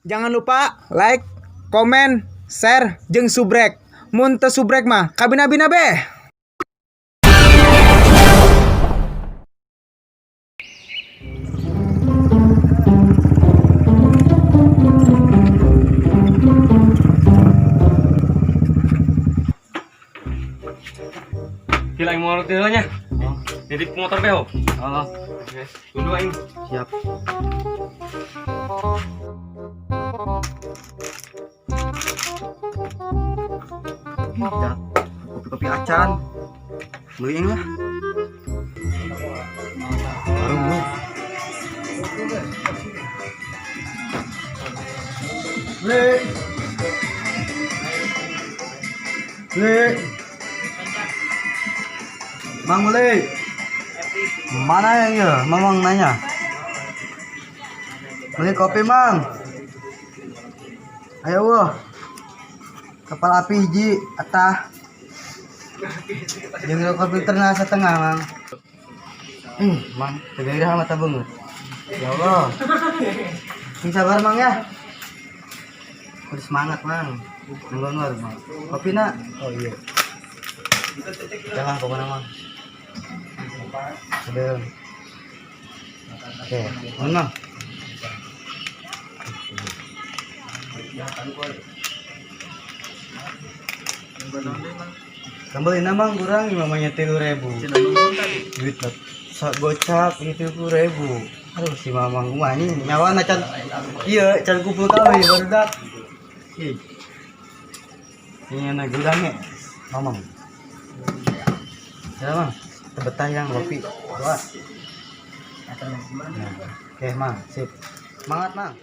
Jangan lupa like, komen, share, jeung subrek. Mun teu subrek mah kabina-bina beh. Gila aing mau nya. Jadi motor beho. Oh, Oke, tunggu aing. Siap. Ya, kopi-kopi acan. Beliin lah. Baru lu. Beli. Beli. Mang beli. Mana ya? Mamang nanya. Beli kopi, Mang. Ayo wah. Kapal api hiji atah. Jeung rokok filter na setengah, Mang. Mang, tegairah mata banget. Ya Allah. Sing sabar, Mang ya. Kudu semangat, Mang. Nunggu Mang. Kopi nak? Oh iya. Jangan pokoknya, Mang. Sedang. Oke, mana? Kembali nama kurang mamanya 3.000. Duit lah. Gocap ini 3.000. Aduh si mamang gua ini nyawa can iya can kumpul kawe baru dak. Ih. Ini anak gudangnya mamang. Ya mang, tebetah yang kopi. Dua. Nah, oke mang, sip. Semangat mang.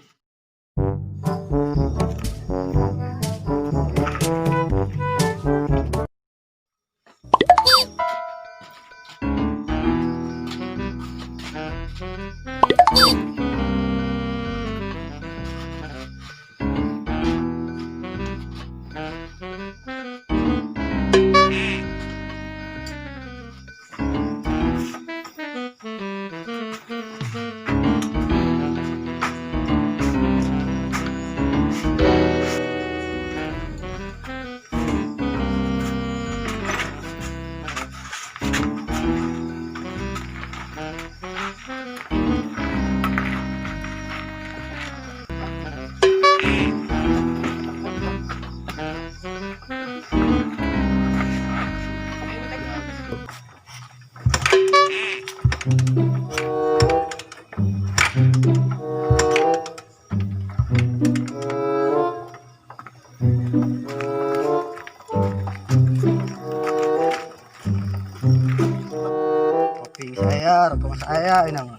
Kopi saya, rokok saya ini mah.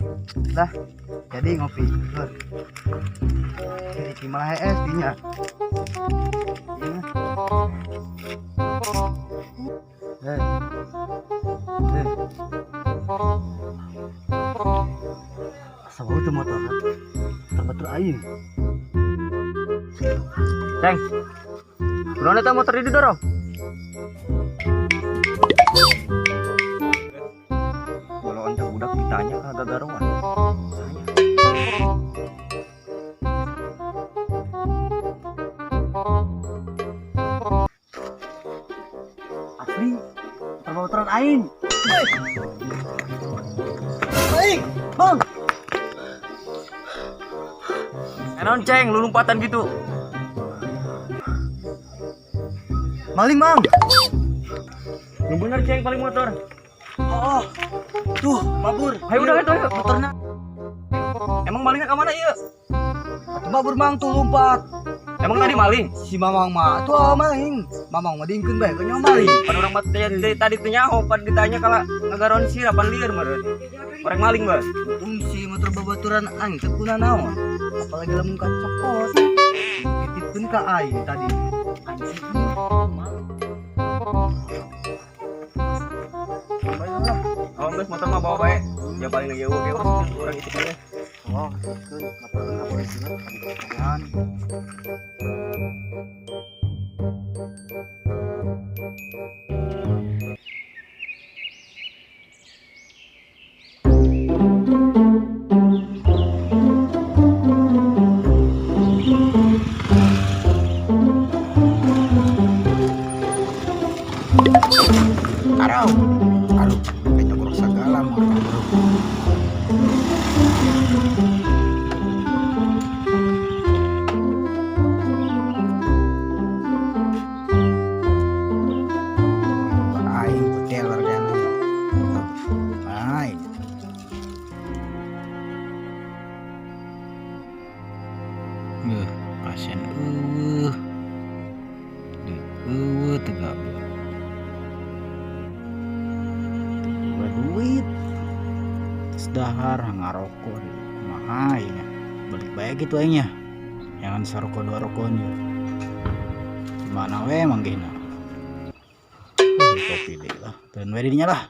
Dah, jadi ngopi. Lur. Jadi gimana es dinya? Iya. Eh. Eh. Asa bau tuh motor. Terbetul aing. Ceng. Kunaon eta motor didorong? Walau ente budak ditanya kagak garuan. Tanya. Asli, motor aing. Aing, Bang. Naon Ceng, lu lompatan gitu. Maling, Mang. Lu bener Ceng paling motor. Oh, tuh, mabur. Ayo udah itu ayo. Motornya. Emang malingnya ke mana iya? Atuh mabur Mang tuh lompat. Emang tadi maling? Si Mamang mah tuh maling. Mamang mah dingkeun bae ka maling. Pan urang mah tadi teh nyaho pan ditanya kala ngagaron sirah pan lieur meureun. Orang maling, Bos. Untung si motor babaturan aing teu kuna naon. Apalagi lamun ka cokot. Titipkeun ka aing tadi. Anjing. Oh, geus motor mah bawa bae. Ya paling lagi eueuh ge urang itu teh. Oh, keun laporkeun ka polisi lah. Arau. Aduh, kayaknya kurang segala mau. Aing teler kan. Aing. Pasien eueuh. Duit eueuh teu gawe. Boga duit. Terus dahar ngarokok deui. Kumaha ieu nya. Balik bae kitu aing nya. Jangan saroko dua rokok nya. Gimana we manggihna. Kopi deui lah. Teu we di dinya lah.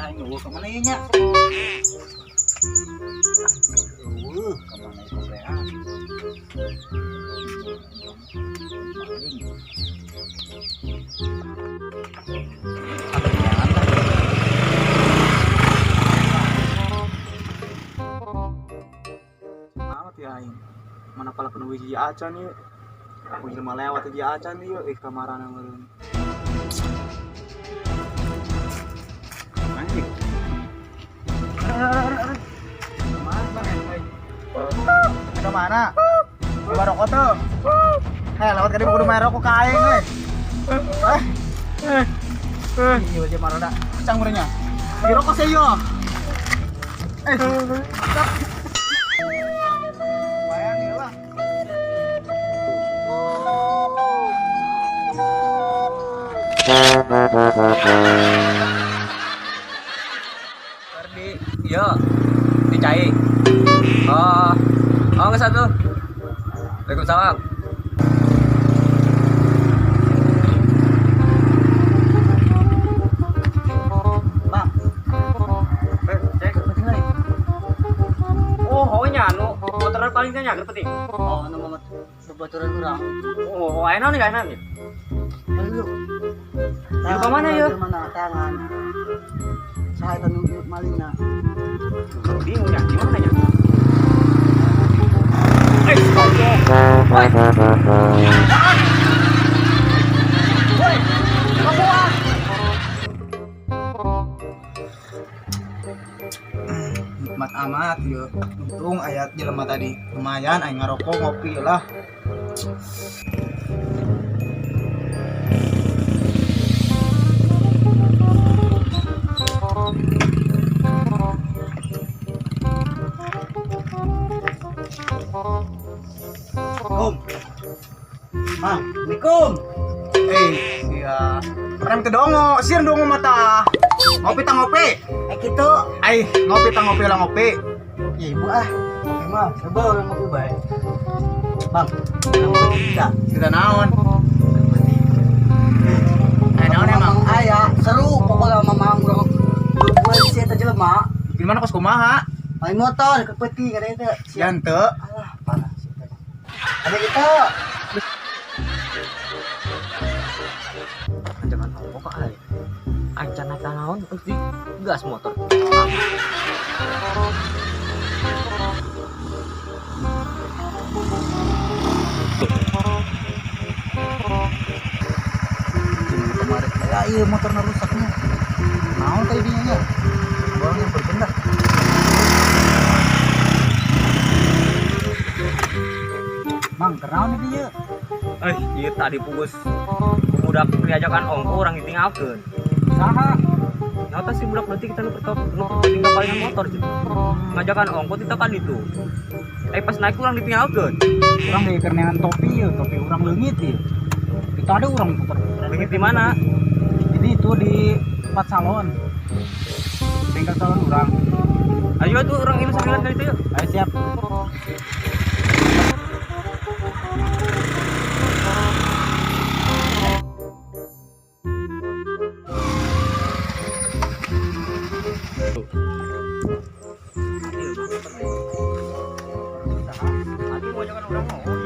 Aing eueuh ka mana ieu nya? Eueuh ka mana ieu kopean? Maling. Jangan lah. Amat ya aing. Mana pala penuh hiji acan ieu. Aku jelema lewat hiji acan ieu ih kamarana meureun. Anjing. Kemana Bang Entoy? Ke mana? Coba rokok tuh. Hei, lewat kali kudu main rokok ka aing euy. Eh. Iya, dia marah dah. Kacang meureunnya. Di rokok sih yo. Eh. Lumayan ya lah. Di iya di cai. Oh, oh nggak satu. Waalaikumsalam. Bang, Eh, cek. penting lagi. Oh, oh nya anu motor paling nya penting. Oh, anu mah baturan urang. Oh, oh, enak nih, enak nih. Ayo. Di mana ya? Mana tangan. Saya tanu malingna. Bingung ya, gimana ya? Eh, oke. Woi. Woi, kamu ah. Nikmat amat yo. Untung ayat jelema tadi. Lumayan aing ngarokok ngopi lah. Kum. Mang, Assalamualaikum. Eh, sia. Rem teu dongo, sieun dongo mata. Ngopi tang ngopi. Eh kitu. Ai, ngopi tang ngopi lah ngopi. Ya ibu ah. Ngopi mah, coba orang ngopi bae. Bang, orang cerita. Cerita naon? Eh, naon emang? Aya, seru pokoknya mamang urang. Gua si eta jelema, Gimana kos kumaha? main motor ke peti kada itu. Sian teu. Alah, parah si eta. Ada kita. Jangan apa kak ay. Ancan naik naon terus di gas motor. Kemarin ya iya motornya rusaknya. Naon tadi dinya nya? Bawangnya berbenah. Mang, kenaon ini dia? Eh, iya tadi pugus budak diajakan ongko orang ditinggalkeun. Saha? Nyata si budak berarti kita nu tinggal palingan motor gitu. Ngajakan ongko kita kan itu. Eh pas naik kurang ditinggalkeun. Urang di kernean topi ya, topi urang leungit ya. Kita ada urang puter. Leungit di mana? Di itu di tempat salon. Bengkel salon urang. Ayo tuh urang ini sambilan kali itu yuk. Ayo siap. Tadi mau jangan urang mau.